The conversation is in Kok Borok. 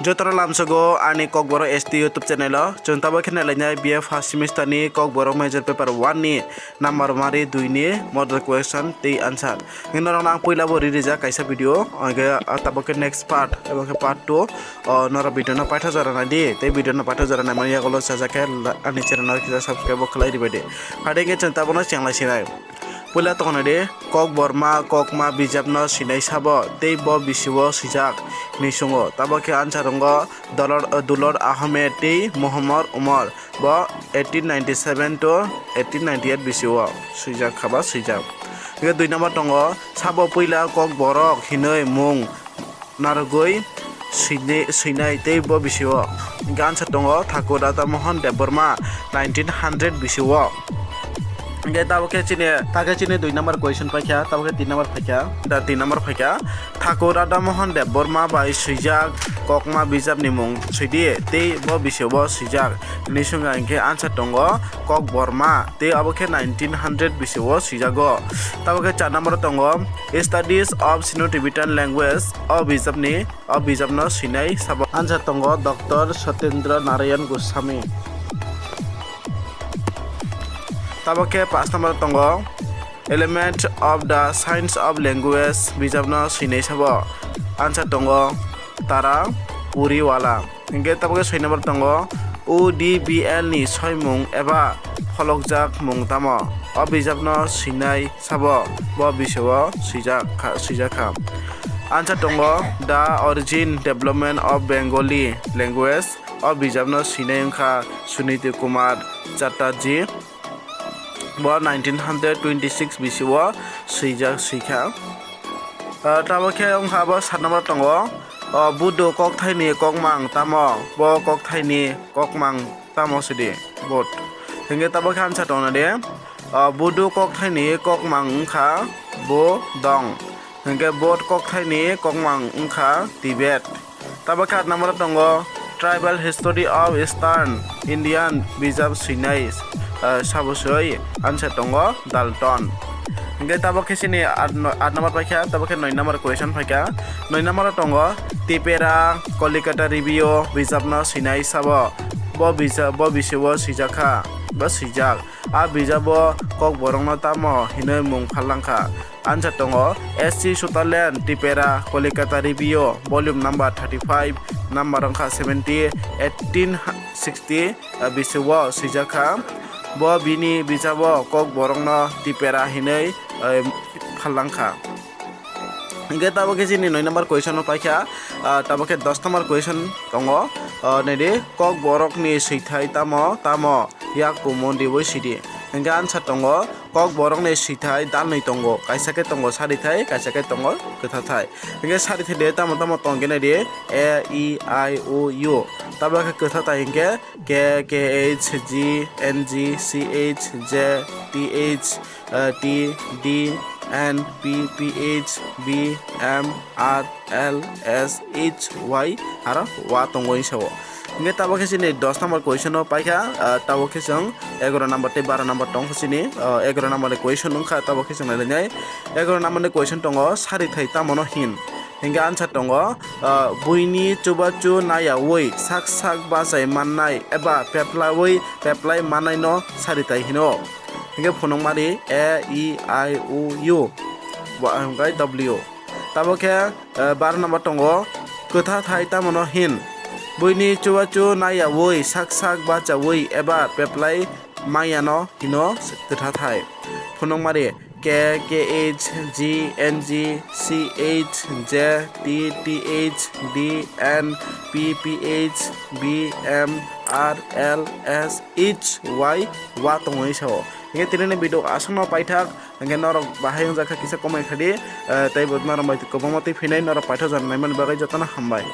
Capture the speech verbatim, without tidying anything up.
Jotono lamsogo ani Kokborok S T YouTube channel o. Chwng tabuk khe nailainai B A first semester ni Kokborok major paper one ni number mari dui ni model question tei answer. Hwnkhe norokno ang puila bo ri rijak kaisa video, hwnkhe tabuk khe next part, abo khe part two. O norok video no paithago jora nai di, tei video no paithago jora naimani yagulo chajak khe la-, ani channel no kisa subscribe bo khlai ribai di. Phai di hwnkhe chwng tabukno chenglai sinai. Puila tongo nai di, Kokborma, Kokma bijapno sinai sabo, tei bo bisio swijak hinwi swngo. Tabuk khe answer wngo Dolor, Dulor Ahmed tei Muhammad Umar. Bo eighteen ninety-seven to eighteen ninety-eight bisio swijak kha ba swijak. Hwnkhe dui number tongo, sabo puila Kokborok hinwi mung narwgwi swinai, swinai tei bo bisio hwnkhe answer tongo Thakur Radha Mohan Debbarma nineteen hundred bisio. Hwnkhe tabuk khe chini, ta khe chini dui number question paikha, tabuk khe tin number phaikha, da tin number phaikha. Thakur Radha Mohan Debbarma bai swijak Kokma bijapni mung swidi tei bo bisio bo swijak hinwi swngkha, hwnkhe answer tongo Kokborma tei abo khe nineteen hundred bisio swijago. Tabuk khe char number tongo Studies of Sino-Tibetan Language, o bijapni, o bijapno swinai sabo answer tongo Doctor Satyendra Narayan Goswami. Tabuk khe paanch number tongo Element of the Science of Language bijapno swinai sabo answer tongo Tara Puriwala. Hwnkhe tabuk khe soi number tongo, U D B L ni soimung eba pholokjak mung tamo? O bijapno swinai sabo, bo bisio swijak kha, swijak kha. Answer tongo, The Origin Development of Bengali Language. O bijapno swinai wngkha Suniti Kumar Chatterjee. Bo nineteen hundred twenty six bisio swijak, swikha. Ah, tabuk khe wngkha abo sat number tongo, ah, Buddho kokthaini kokmang tamo? Bo kokthaini kokmang tamo sidi? Bodh. Hwnkhe tabuk khe answer tongna de, ah, Buddho kokthaini kokmang wngkha Bodong. Hwnkhe Bodh kokthaini kokmang wngkha Tibet. Tabuk khe aat number tongo Tribal History of Eastern Indian bijap swinai, ah, sabo swi answer tongo Dalton. Hwnkhe tabuk khe chini aat no-, aat number paikha, tabuk khe noi number question phaikha. Noi number tongo Tipera Kalikata Review bijapno swinai sabo? Bo bijap, bo bisio swijak kha, bo swijak. A bijabo Kokborokno tamo hinwi mung phalangkha? Answer tongo, S C Sutherland, Tipera Kalikata Review, volume number thirty five, number wngkha seventy, eighteen sixty, ah, bisio swijak kha. Bo bini bijabo Kokborokno Tipera hinwi, eh, phalangkha. Hwnkhe tabuk khe chini noi number question o paikha, ah, tabuk khe dos number question tongo. Ah, naidi, Kokborokni swithai tamo tamo? Yak kumun riwi sidi. Hwnkhe answer tongo, Kokborokni swithai dalnwi tongo, kaisa khe tongo sarithai, kaisa khe tongo kwthathai. Hwnkhe sarithai de tamo tamo tongkhe naidi, A, E, I, O, U. Tabuk khe kwthathai hwnkhe K, K H, G, N G, C H, J, T H, eh, T, D, N, P, P H, B, M, R, L, S, H, Y, aro wa tongo hinwi sao. Hwnkhe tabuk khe chini dos number question o paikha, ah, tabuk khe chwng egaroh number tei baroh number tong khe chini, ah, egaroh number ni question wngkha, tabuk khe chwng nainai. Egaroh number ni question tongo, sarithai tamo no hin? Hwnkhe answer tongo, ah, buini chubachu naiyaui sak sak bachai mannai eba peplaiwi peplai mannaino sarithai hino. Hwnkhe phunukmari A, E, I, O, U, bo hwnkhe W. Tabuk khe, eh, baroh number tongo, kwthathai tamo no hin? Buini chubachu naiyaui sak sak bachaui eba peplai manyano hino kwthathai. Phunukmari K, K H, G, N G, C H, J, T, T H, D, N, P, P H, B, M, R, L, S, H, Y, wa tongwi sao. Hwnkhe tinini video aswkno paithak, hwnkhe norok bahai wngjakha kisa comment khaidi, eh, teibo norok bai kwbangma twi phinai, norok paithak jora naimani bagwi jotono hambai.